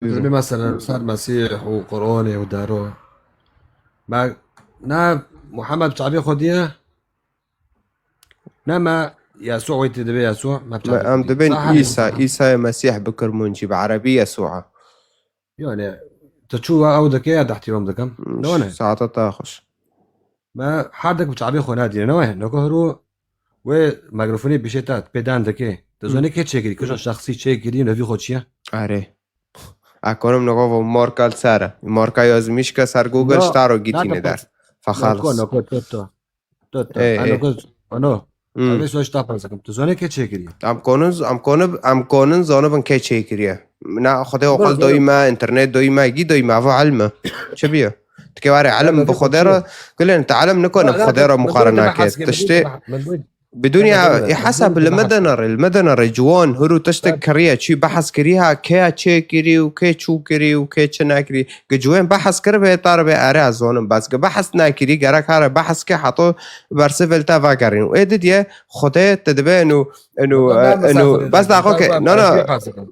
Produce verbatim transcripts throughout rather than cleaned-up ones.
Dibê mesela ser Mesîh û Qur'anê û dero. Me ne Muhammed bi çavê xwe diye, ne me Yesû wê tê dibê Yesû, me bi Me, çavê em xwe diye. dibên Saha Îsa, Îsayê Mesîh bi kirmuncî, bi erebî Yesû a. Yani, tu çû we ew dike ya de ihtiram dikim. Hmm, Ne wane? Saeta te xweş. Me her dik bi çavê xwe nadîne, ne wane? Noko hiro wê mikrofonu bişê te, pê dan dike. Tu Hmm. zanî kê çêkirî, kişa şexsî çêkirî, nevî xwe çiye? Erê. A konim noko vo marka li ser e. Marka yazmîşka ser Google No, ştaro na gitîne kapaz. der. Fa Noko, xalis. noko, to, to. To, to. Ê, Ha, ê. noko, ano. Hmm. Abi soş ta pazakım. Tu zanî kê çêkirî? Em konin, em konin, em konin zanibin kê çêkiriye. Na Xwedê Bro, oqal bro. doyma, internet doyma, gî doyma, ava ilm e. Çi biye? Tikê ware Ya, ilm bi bro, Xwedê bro. re, gulên te ilm nikone bi Xwedê re muqarene ke. Tiştê Bi dunya ê hesab li me de nere, li me de nere ciwan huru tiştek kiriye, çi behs kiriye, ha, kê ya çêkirî û kê çû kirî û kê çi nekirî. Gi ciwên behs kiribe, ê taribe ere ez zonim. Bes gi behs nekirî, gerek hare behs ke heto bersiv li te vegerîn. Û ê didiye, Xwedê te dibe enu, enu, Wala ben enu, mesela bes da xwe ke, no, no,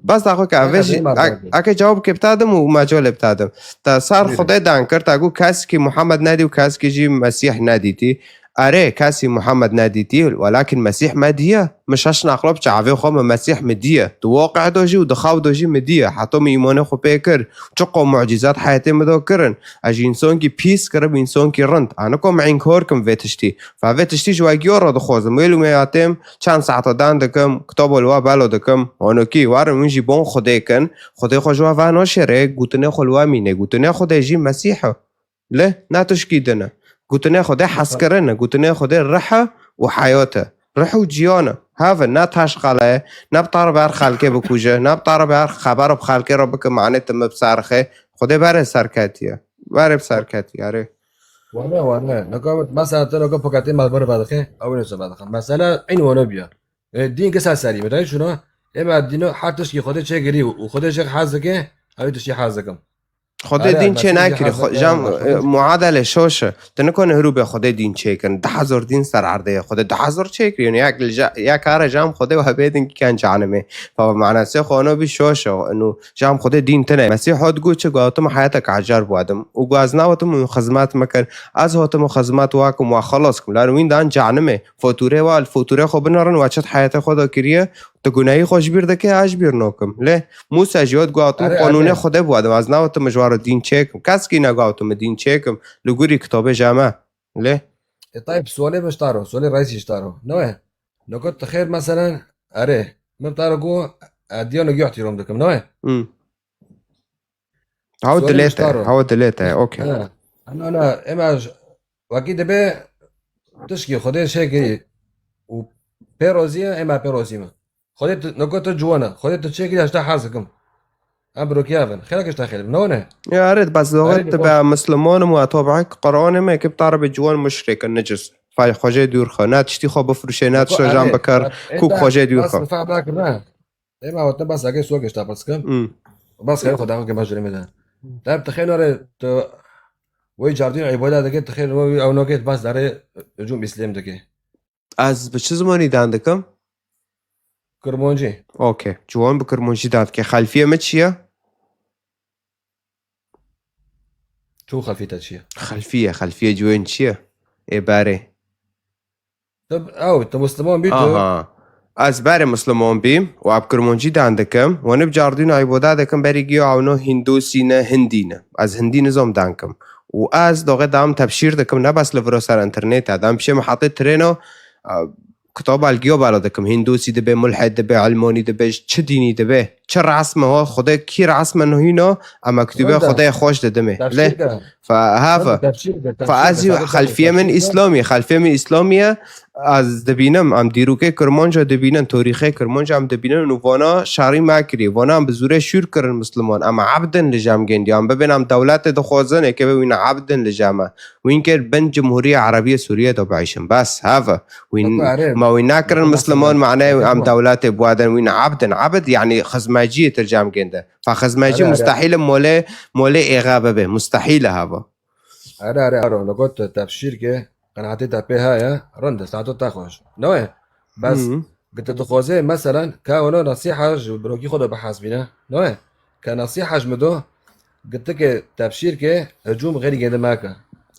bes da xwe ke, avê jî, ake cewab ke bitadim û mecolê bitadim. Te sar Xwedê dan kir, te gu kes ki Muhammed nedî û kes ki jî Mesîh nedîtî. Erê, kesî Muhammed nedîtî, welakin Mesîh me diye. Min şeş naqlo bi çavê xwe min Mesîh min diye. Di waqe do jî û di xew do jî min diye. Heto min îmanê xwe pê kir. Çiqo mucîzat heyetê min do kirin. Ez ji însonkî pîs kirib însonkî rind. Aniko min înkor kim vê tiştî. Fa vê tiştî ji we giyo re dixwazim. Wê lûmeyatêm çend saeta dan dikim, kitabo li we belo dikim. Honokî, warin wîn jî bon Xwedê kin. Xwedê xwe ji we vano şêrê, gutinê xwe li we mîne. Gutinê Xwedê jî Mesîh e. Lê ne tişkî din e. Gutinê Xwedê hezkirin e. Gutinê Xwedê rih e û heyat e. Rih û ciyan e. Hev e, ne taş qala ye, ne bi taribe her xelkê bikuje, ne bi taribe her xeber bi xelkê re bike, mane tu min bi ser xe. Xwedê berê serketiye. Berê bi serketiye, erê. Wane, wane. Neka mesela te neka paketê me ber vedixê, ew ne se vedixin. Mesela eyn wane biya. E, dîn kisa serî, me dayê şuna, ê me dîno her tişkî Xwedê çêkirî û Xwedê jê hez dike, ew tiştî hez dikim. Xwedê Erê, dîn çê Mesîh jê nekirî, hez xwe-, dike, jam, Mesîh e, muadele şoş e. Tu nikone hirû bê Xwedê dîn çêkin. Du hezar dîn ser erdê ye. Xwedê du hezar çêkirî. Yani yek li ja-, yek kare jam Xwedê we bêdin ki ken canimê. Fa manasê xwe ono bî şoş e. Eno jam Xwedê dîn tine. Mesîh hot gu çi got, "Tim heyata kacar buadim. Û gu ez nawetim û xizmet mekin. Ez hotim û xizmet wakim wa xelas kim." Lan wîn dan canimê. Fotûrê wa, li fotûrê xwe binerin, wa çi di heyatê xwe de kiriye, tu gunehî xwe ji bîr dike, ez ji bîr nokim. Lê Mûsa jî wet got, "Min Erê, qanûnê erê. Xwedê bi we de, ez nawetim ji we re dîn çêkim. Keskî negot min dîn çêkim, li gurî kitabê jame." Lê E, Tayyip, sualê min ji te re, sualê reisî ji te re. Ne we? Noko tu xêr, meselen, erê, min bi te re got, e, diya nigî ihtiram dikim, ne we? Hmm. Haw Sorry, dilê te, Mustaro. Haw dilê te, okey. Ha. Ana, ana, ema j-, wekî dibe tişkî Xwedê çêkirî û pê rozî ye, ema pê rozî me. Xwedê tu, noko tu ciwan e. Xwedê tu çêkirî, ez te hez dikim. Em bi rokiya bin. Xêra kişta xêr. Ne ne? Ya ret, bas Erê, loxet tu be Muslimanim wa tobek Qur'anê me ki bi taribe ciwan muşrik e, necis. Fay xwecê dûr xwe. Na tiştî xwe bifruşê, na Noko tişta jan erê, bikar, bak, kuk êta xwecê dûr bas xwe. bi fam nakim, ha. Ê, ma wate bas ake sual kişta pirs kim. Hmm. Bas xeyr xwe daxil kim baş demê de. Tab te xeyr nare tu wê cardîn îbada dike, te xeyr wê ew nake bas dare hücum İslam dike. Ez bi çi zimanî dan dikim? Kirmancî. Okey. Ciwan bi kirmancî dan dike. Xelfiye me çi ye? Tu xelfî te çi ye? Xelfiye, xelfiye ciwan çi ye? Ê berê. Tu, ew, tu Musliman bî tu? Aha. Ez berê Musliman bîm û ev kirmancî dan dikim. Wan bi cardîna îbada dikim, berî giyo ewno Hindûsî ne, Hindî ne. Ez Hindî nizom dan kim. Û ez doxê dam tebşîr dikim, ne bes li viro ser interneta. Dam pişê min hetê trêno, a, kitaba li giyo bala dikim. Hindûsî dibe, mulhed dibe, ilmonî dibe, çi dînî dibe. Çi resme ho, Xwedê kî resme nihîno, em mektûbê Wenda. Xwedê xweş didimê. Lê, Tefsîr de. Fa, ha, fa. Wenda tefsîr de, Fa tefsîr ez de, jî xelfiyê min tefsîr de. Îslamî, xelfiyê min Îslamî ye. Ez dibînim, em dîrokê Kirmanca dibînin, torîxê Kirmanca em dibînin û vana şerî me kirî. Vana em bi zûrê şûr kirin Misliman. Em ebdin li cem gêndî. Em bibên em dewletê dixwazin, ê keve wî ne ebdin li cem me. Wîn kir bin Cumhuriye Erebiye Sûriye de biîşin. Bes, heve. Wîn, Nako, erê. Ma wîn nakirin Nako, Misliman, nako. Mane em Nako. dewletê buadin, wîn ebdin. Ebd, yani xizmeciyê tir cem gênde. Fa xizmecî Erê, erê. mustehîl e molê, molê êxe bibe. Mustehîl e hava. Erê, erê, erê. Nako tu tefsîr ke, qenaetê te pê heye, rind e, saeto te xweş. Ne we? Bes, Hı. gite tu xwazê, meselen, ka wano nasiha ji birokî xwe de bihesbîne. Ne we? Ke nesîha ji min do, gitikê tebşîr ke, hicûm xêrî gêndî meke.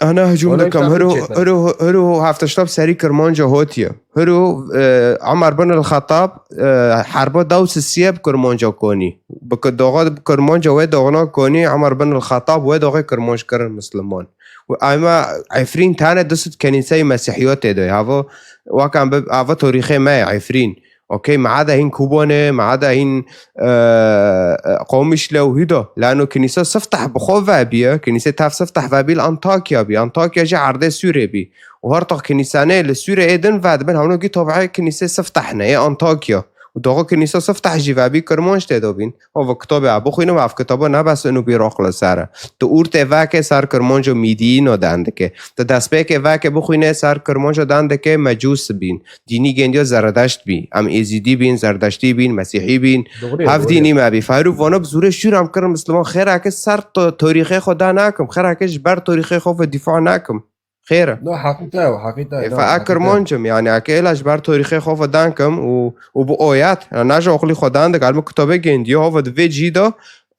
Ana hicûm Wala dikim, hîsabê hiru, çêtir. hiru, hiru heft hişta bi serî Kirmanca hotiye. Hiru, e, Umar bin el-Xettab, e, herba dew sisiye bi Kirmanca konî. Bi ki-, doxa bi Kirmanca wê doxna konî, Umar bin el-Xettab wê doxê Kirmanc kirin Misliman. Û ema Efrîn tane du sed kenîseyê Mesîhiya tê de. Hava, wakan bi, hava tarîxê me ye Efrîn. Okey, meada hîn Kubane, meada hîn, e, e, Qamişle û hîda. Lano kinîsa siftah bi xwe vebiye, kinîsê tev siftah vebî li Antakya bî. Antakya jî erdê Sûrê bî. Û her tax kinîsanê li Sûrê ê din vedibin, hewno gî tabiê kinîsê siftah ne, ê Antakya. Û doxo kinîsa siftah jî vebî Kirmanc tê de bîn. Hava kitabê a bixwînim, ev kitaba ne bes inu bîroq li ser e. Tu ûrtê veke ser Kirmanc û Mîdîno dan dike. Tu destpêkê veke bixwîne ser Kirmanc û dan dike mecûs bîn. Dînî gendiya Zeredeşt bî. Em Êzîdî bîn, Zerdeştî bîn, Mesîhî bîn. Doğru, Hev doğru. Dînî me bî. Ferû vana bi zûrê şûr em kirin Misliman. Xêreke ser to-, torîxê xwe da nakim. Xêreke ji ber torîxê xwe ve dîfa nakim. Xêr e. No, heqîqe ye, heqîqe ye, E, no, fa heqîqe ye. Kirmancim, yani, eke êla ji ber torîxê xwe ve dan kim û, û bi oyat, yani, naja oxlî xwe dan de, galima kitabê gendiya, hova di vê cî de,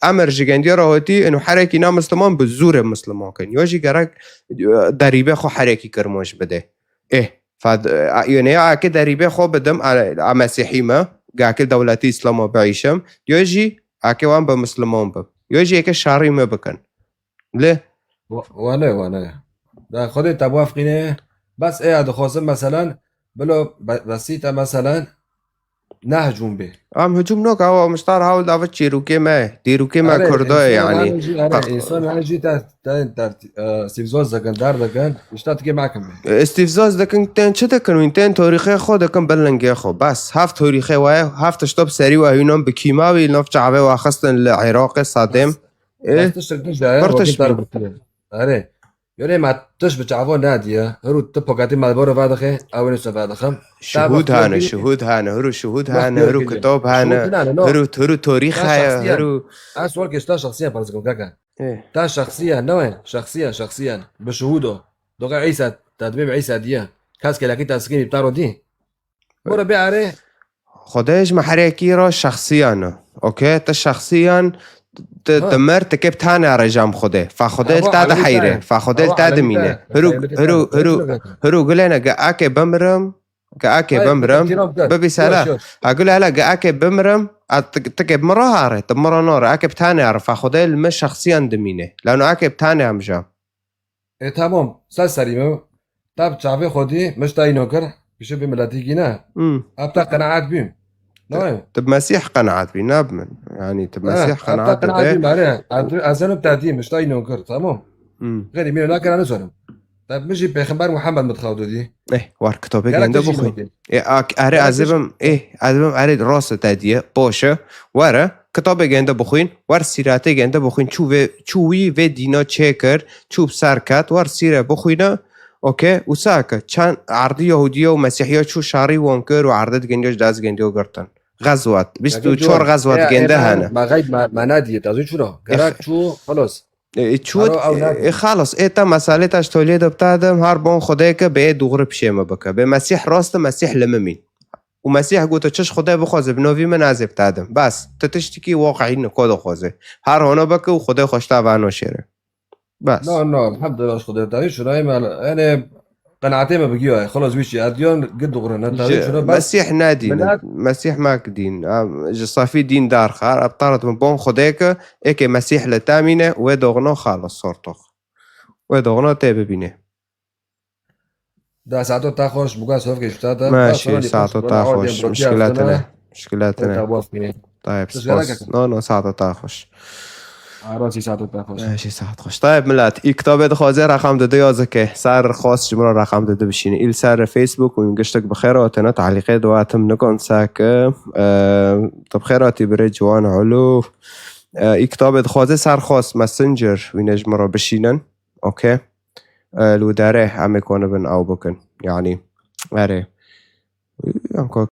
emir ji gendiya re hotî, inu herekî na Misliman bi zûrê Misliman kin. Yo jî gerek, e, derîbê xwe herekî Kirmanc bide. Eh, fad-, a, yone ya ake derîbê xwe bidim, a, a Mesîhî me, gakil dewletî Îslama biîşim, yo jî ake wan bi Misliman bim. Yo jî eke şerî me bikin. Lê Wa-, wane, wane. Da Xwedê te biwefqîne. Bes ê ya dixwazim, meselen, bilo be-, besîte, meselen, ne hicûm bê. Em hicûm nok, awa, miştar hawl da çîrokê me, dîrokê me Erê, Kurdo ye, însan yani. Her jî, erê, Qa- însan her jî te, te, te, e, sivzoz dikin, der dikin, işte tikê mekim bê. Îstîfzaz dikin, tên çi dikin? Wîn tên torîxê xwe dikin, bin lingê xwe. Bes, heft torîxê we ye, heft tişta bi serî we hînan bi kîmawî, nav çavê we xistin li Iraqê Sedêm. Bes, Ê, bes tiştek din ji ayar kurtiş wekî tar bî. Bikire. Erê. Yone ma tiş bi çavo nadiye. Hiru tu pokatî malboro vadixe, ew nîso vadixim. Şuhûd hane, şuhûd hane, hiru şuhûd hane, hiru kitab hane, hiru, hiru torîx heye, hiru. Ez sual ke ta şexsiyen parzikim kaka. Ê. Ta şexsiyen, ne we? Şexsiyen, şexsiyen. Bi şuhûd o. Doga Îsa, tedbîb Îsa diye. Kes kelakî ta sikîn îptar o dî. Bora bê erê. Xwedê ji me herekî re şexsiyan e. Okey? Te şexsiyan, te, Ha. te mir, te kê bi tane re cam Xwedê. Fa Xwedê li te diheyre. Fa Xwedê li te dimîne. Hiru, hiru, hiru, hiru gulene, ge ake bimrim, ge ake bimrim, bibî sela. Ha gule hele, ge ake bimrim, a, te, te kê bi min re hare, te bi min re nare, ake bi tane re. Fa Xwedê li me şexsiyan dimîne. Lano ake bi tane em cam. E, tamam. Ser serî me. Te bi çavê xwe dî, min ji te îno kir. Pişê vê miletî gîne. Hmm. Ev te qenaet bî. Ne? Tu bi Mesîh qenaet bî, ne bi min. Yani, tu bi Ha, Mesîh ev te qenaet qenaet bî. Bî, erê. Ez, ez eno te dî, min ji te îno kir, tamam. Hmm. Xêrî, min îno nakir, ez nizanim. Te min jî Pêxember Muhammed min dixwado dî. Eh, war kitabê Gerek gende te jî bixwîn. Îno kir. E, ak-, erê, Gerek ez ê te jî bim, eh, ez ê bim, erê, rast e te diye, boş e. Were, kitabê gende bixwîn, wer sîretê gende bixwîn, çû vê, çû wî vê dîna çêkir, çû bi ser ket, wer sîre bixwîne, okey, û sake, çend erdî Yahûdiya û Mesîhiya çû şerî wan kir û erdê di gendiya ji dest gendiya girtin. Xezwet, bîst û çar xezwet gende hene. Ma xeyb ma, ma nediye, tazî çûna. Gerek çû, xelos. E, çû, Ero, ew e, nake. E, xelos, ê te meselê te ji toliyê de bitadim, her bon Xwedê ke bê ê dûxri pişê min bike. Bê Mesîh rast e, Mesîh li min mîn. Û Mesîh gote, çi ji Xwedê bixwaze, bi novî min ez ê bitadim. Bes, tu tiştekî waqî niko dixwaze. Her hona bike û Xwedê xwe ji te vano şêre. Bes. No, no, elhamdülillah, ji Xwedê dayî şurayê me, yani, Qenaetê me bi giyo ye. Xelas wî çi. Ez diyan gid dixwire, ne tazî Ji çûna bas. Mesîh ne dîn. Milet Mesîh mek dîn. Em ji safî dîn derxar. Em tarat min bon Xwedê ke êkê Mesîh li te mîne, wê doxno xalis sortox. Wê doxno tê bibîne. Da saato ta xweş, buga sofkê ji ta de. Meşî, saato ta xweş. Muşkila tine. Muşkila tine. Tayyip, spas. No, no, saeta te xweş. Arasî saeta te xweş. Meşî, saet xweş. Tayyip, milet, î kitabê dixwaze reqam di du yazike. Ser xwest ji min re reqam di du bişîne. Î li ser Facebook û giştek bi xêr hatine. Tehlîqê di we tim nikon seke. E, tu bi xêr hatî birê Ciwan Ulu. E, î kitabê dixwaze ser xwest Messenger wîne ji min re bişînin. Okey. E, li wî derê em ê konibin ew bikin. Yanî, erê. Em ka